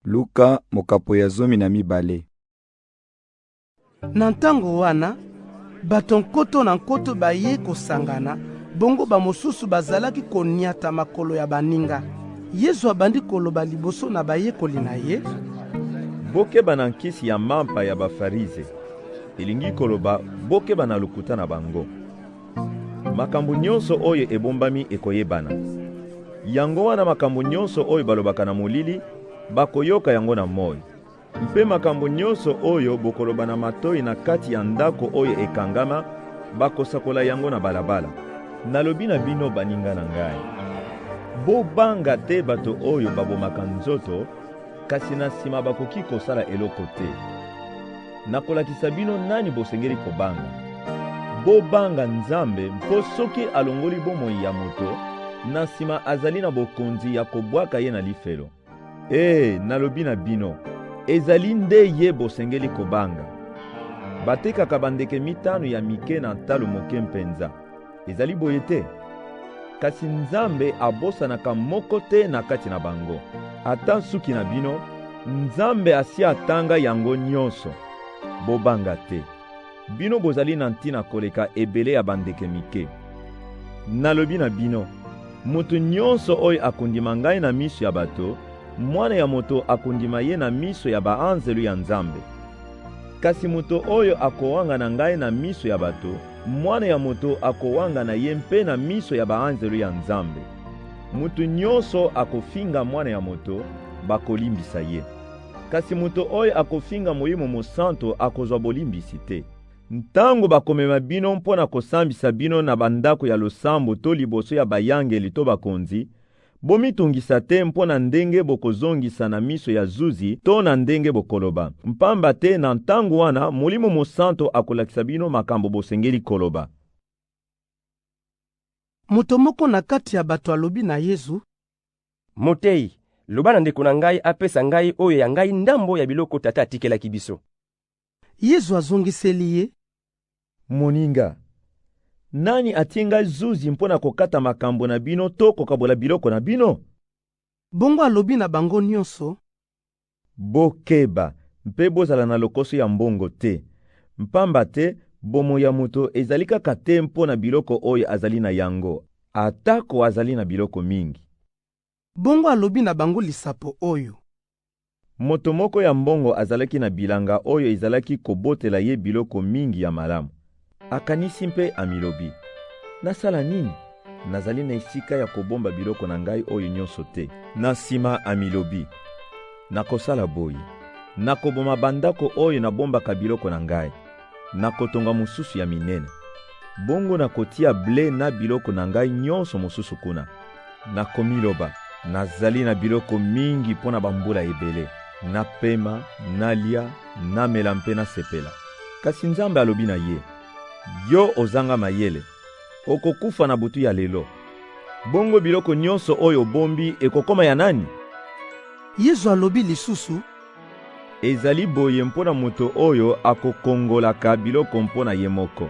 Luka mokapo ya 12. Na ntango wana, bato nkoto na nkoto baye kosangana, bongo bamosusu bazalaki konyata makolo ya baninga. Yezu abandi koloba liboso na bayekoli na ye: Bokeba na nkisi ya mampa ya Bafarize, elingi koloba bokeba na lokuta na bango. Makambo nyonso oyo ebombami ekoyebana. Yango wana makambo nyonso oyo balobaka na molili, bakoyoka yango na moi. Mpe makambo nyonso oyo bokoloba na matoi na kati ya ndako oyo ekangama, bakosakola yango na balabala. Nalobi na bino baninga na ngai, bobanga te bato oyo babomaka nzoto, kasi na nsima bakoki kosala eloko te. Nakolakisa bino nani bosengeli kobanga. Bobanga Nzambe, mpo soki alongoli bomoi ya moto, na nsima azali na bokonzi ya kobwaka ye na lifelo. Ee, nalobi na bino, ezali nde ye bosengeli kobanga. Batekaka bandeke mitano ya mike na ntalo moke mpenza. Ezali boye te? Kasi Nzambe abosanaka moko te na kati na bango. Ata nsuki na bino, Nzambe asi atanga yango nyonso. Bobanga te. Bino bozali na ntina koleka ebele ya bandeke mike. Nalobi na bino, moto nyonso oyo akondima ngai na miso ya bato, Mwana ya moto akondima ye na miso ya baanzelu ya Nzambe. Kasi moto oyo akowangana ngai na miso ya bato, Mwana ya moto akowangana ye mpe na miso ya baanzelu ya Nzambe. Moto nyonso akofinga Mwana ya moto, bakolimbisa ye. Kasi moto oyo akofinga Molimo Mosanto akozwa bolimbisi te. Ntango bakomema bino mpo na kosambisa bino na bandako ya losambo to liboso ya bayangeli to bakonzi, bomitungisa te mpo na ndenge bokozongisa na miso ya zuzi to na ndenge bokoloba, mpamba te na ntango wana Molimo Mosanto akolakisa bino makambo bosengeli koloba. Moto moko na kati ya bato alobi na Yezu: Moteyi, loba na ndeko na ngai apesa ngai oyo ya ngai ndambo ya biloko tata atikelaki biso. Yezu azongiseli ye: Moninga, nani atie ngai zuzi mpo na kokata makambo na bino to kokabola biloko na bino? Bongo alobi na bango nyonso: Bokeba mpe bozala na lokoso ya mbongo te, mpamba te bomoi ya moto ezali kaka te mpo na biloko oyo azali na yango, atako azali na biloko mingi. Bongo alobi na bango lisapo oyo: Moto moko ya mbongo azalaki na bilanga oyo ezalaki kobotela ye biloko mingi ya malamu. Akanisi mpe amilobi: Nasala nini? Nazali na esika ya kobomba biloko na ngai oyo nyonso te. Na nsima amilobi: Nakosala boye, nakoboma bandako oyo nabombaka biloko na ngai, nakotonga mosusu ya minene. Bongo nakotia ble na biloko na ngai nyonso mosusu kuna. Nakomiloba, nazali na biloko mingi mpo na bambula ebele. Napema, nalia, namela mpe nasepela. Kasi Nzambe alobi na ye: Yo ozanga mayele, okokufa na butu ya lelo. Bongo biloko nyonso oyo obombi ekokoma ya nani? Yezu alobi lisusu: Ezali boye mpo na moto oyo akokongolaka biloko mpo na ye moko,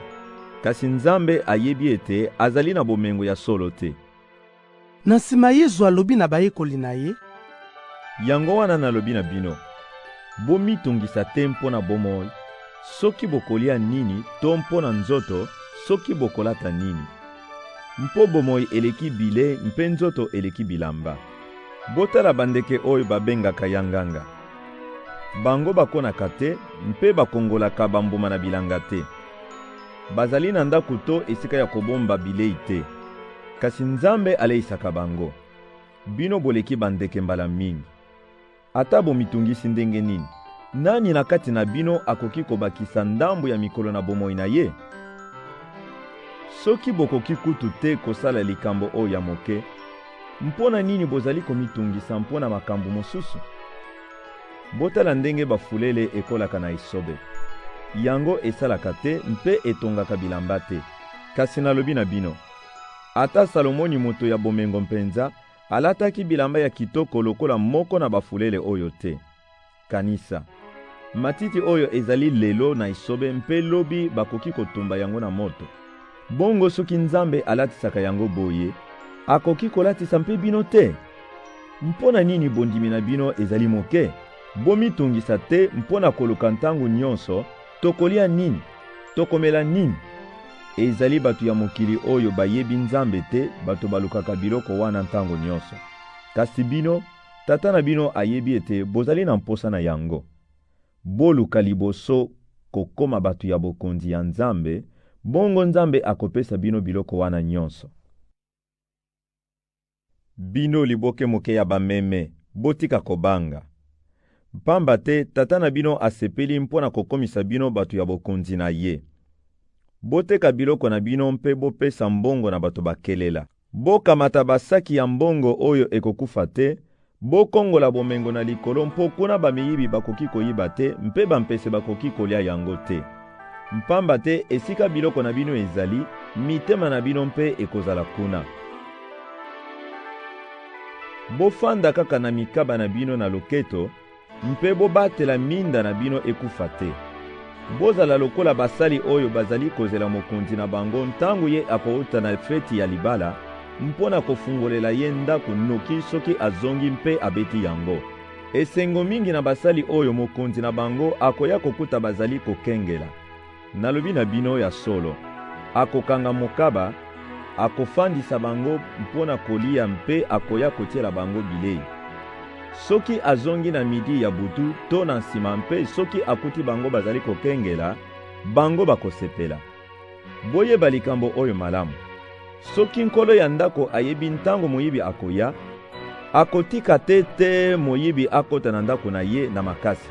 kasi Nzambe ayebi ete azali na bomengo ya solo te. Na nsima Yezu alobi na bayekoli na ye: Yango wana nalobi na bino, bomitungisa te mpo na bomoi, soki bokolia nini, to mpo na nzoto, soki bokolata nini. Mpo bomoi eleki bilei mpe nzoto eleki bilamba. Botala bandeke oyo babengaka yanganga. Bango bakonaka te mpe bakongolaka bambuma na bilanga te. Bazali na ndako to esika ya kobomba bilei te, kasi Nzambe aleisaka bango. Bino boleki bandeke mbala mingi. Ata bomitungisi ndenge nini, nani na kati na bino akoki kobakisa ndambo ya mikolo na bomoi na ye? Soki bokoki kutu te kosala likambo oyo ya moke, mpo na nini bozali komitungisa mpo na makambo mosusu? Botala ndenge bafulele ekolaka na esobe. Yango esalaka te mpe etongaka bilamba te. Kasi nalobi na bino, ata Salomoni moto ya bomengo mpenza alataki bilamba ya kitoko lokola moko na bafulele oyo te. Kanisa, matiti oyo ezali lelo na esobe mpe lobi bakoki kotumba yango na moto. Bongo soki Nzambe alatisaka yango boye, akoki kolatisa mpe bino te? Mpo na nini bondimi na bino ezali moke? Bomitungisa te mpo na koluka ntango nyonso, Tokolia nini? Tokomela nini? Ezali bato ya mokili oyo bayebi Nzambe te bato balukaka biloko wana ntango nyonso. Kasi bino, Tata na bino ayebi ete bozali na mposa na yango. Boluka liboso kokoma bato ya Bokonzi ya Nzambe, bongo Nzambe akopesa bino biloko wana nyonso. Bino liboke moke ya bameme, botika kobanga. Pamba te Tata na bino asepeli mpo na kokomisa bino bato ya Bokonzi na ye. Boteka biloko na bino mpe bopesa mbongo na bato bakelela. Bokamata basaki ya mbongo oyo ekokufa te, bokongola bomengo na likolo mpo kuna bamiyibi bakoki koyiba te mpe bampese bakoki kolia yango te. Mpamba te esika biloko na bino ezali, mitema na bino mpe ekozala kuna. Bofanda kaka na mikaba na bino na loketo mpe bobatela minda na bino ekufa te. Bozala lokola basali oyo bazali kozela mokonzi na bango ntango ye akouta na feti ya libala mpo na kofungolela ye ndako noki soki azongi mpe abeti yango. Esengo mingi na basali oyo mokonzi na bango akoya kokuta bazali kokengela. Nalobi na bino ya solo, akokanga mokaba, akofandisa bango mpo na kolia mpe akoya kotiela bango bilei. Soki azongi na midi ya butu to na nsima mpe soki akuti bango bazali kokengela, bango bakosepela. Boyeba likambo oyo malamu. Soki nkolo ya ndako ayebi ntango moyibi akoya, akotika te te moyibi akota na ndako na ye na makasi.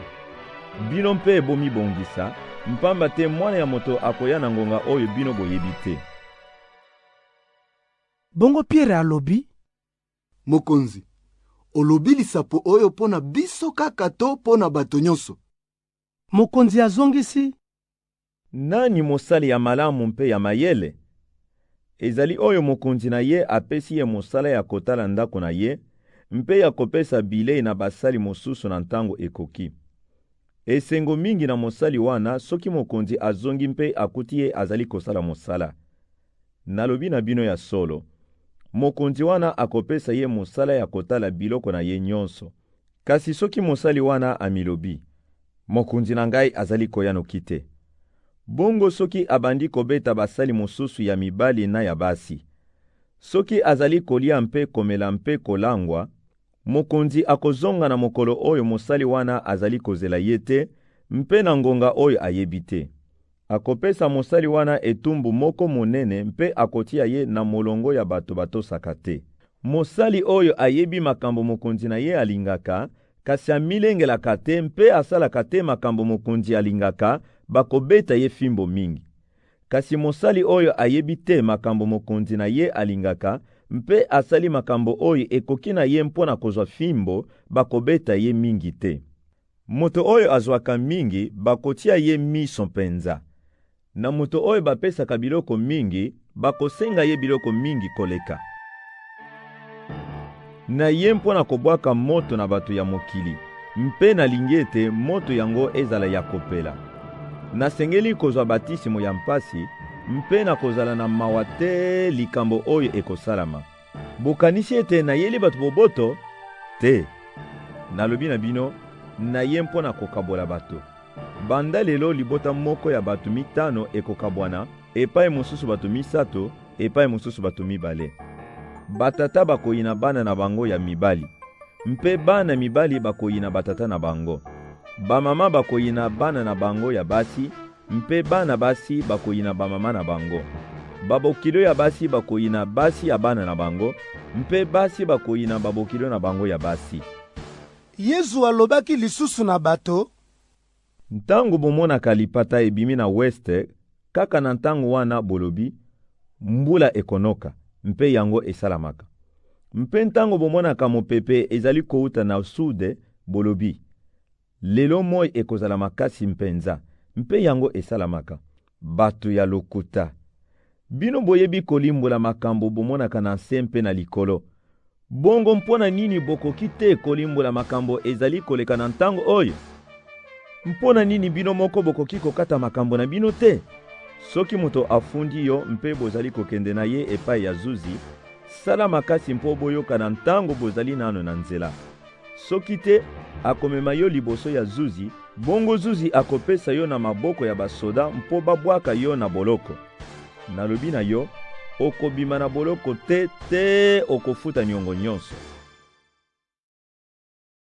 Bino mpe bomibongisa, mpamba te Mwana ya moto akoya na ngonga oyo bino boyebi te. Bongo Piere alobi: Mokonzi, olobi lisapo oyo mpo na biso kaka to mpo na bato nyonso? Mokonzi azongisi: Nani mosali ya malamu mpe ya mayele? Ezali oyo mokonzi na ye apesi ye mosala ya kotala ndako na ye mpe ya kopesa bilei na basali mosusu na ntango ekoki. Esengo mingi na mosali wana soki mokonzi azongi mpe akuti ye azali kosala mosala. Nalobi na bino ya solo, mokonzi wana akopesa ye mosala ya kotala biloko na ye nyonso. Kasi soki mosali wana amilobi, Mokonzi na ngai azali koya noki te. Bongo soki abandi kobeta basali mosusu ya mibali na ya basi, soki azali kolia mpe komela mpe kolangwa, mokonzi akozonga na mokolo oyo mosali wana azali kozela ye te mpe na ngonga oyo ayebi te. Akopesa mosali wana etumbu moko monene mpe akotia ye na molongo ya bato batosaka te. Mosali oyo ayebi makambo mokonzi na ye alingaka, kasi amilengelaka te mpe asalaka te makambo mokonzi alingaka, bakobeta ye fimbo mingi. Kasi mosali oyo ayebi te makambo mokonzi na ye alingaka mpe asali makambo oyo ekoki na ye mpo na kozwa fimbo, bakobeta ye mingi te. Moto oyo azwaka mingi, bakotia ye miso mpenza. Na moto oyo bapesaka biloko mingi, bakosenga ye biloko mingi koleka. Na ye mpo na kobwaka moto na bato ya mokili, mpe nalingi ete moto yango ezala ya kopela. Nasengeli kozwa batisimo ya mpasi, mpe nakozala na mawa te likambo oyo ekosalama. Bokanisi ete nayeli bato boboto? Te! Nalobi na bino, naye mpo na kokabola bato. Banda lelo libota moko ya bato mitano ekokabwana, epai mosusu bato misato, epai mosusu bato mibale. Batata bakoyina bana na bango ya mibali, mpe bana mibali bakoyina batata na bango. Bamama bakoyina bana na bango ya basi, mpe bana basi bakoyina bamama na bango. Babokilo ya basi bakoyina basi ya bana na bango, mpe basi bakoyina babokilo na bango ya basi. Yezu alobaki lisusu na bato: Ntango bomonaka lipata ebimi na weste, kaka na ntango wana bolobi, Mbula ekonoka, mpe yango esalamaka. Mpe ntango bomonaka mopepe ezali kouta na sude, bolobi, Lelo moi ekozala makasi mpenza, mpe yango esalamaka. Bato ya lokuta! Bino boyebi kolimbola makambo bomonaka na nse mpe na likolo. Bongo mpo na nini bokoki te kolimbola makambo ezali koleka na ntango oyo? Mpo na nini bino moko bokoki kokata makambo na bino te? Soki moto afundi yo mpe bozali kokende na ye epai ya zuzi, Sala makasi mpo boyokana ntango bozali nano na nzela. Soki te, akomema yo liboso ya zuzi, bongo zuzi akopesa yo na maboko ya basoda mpo babwaka yo na boloko. Nalobi na yo, okobima na boloko te tee okofuta niongo nyonso.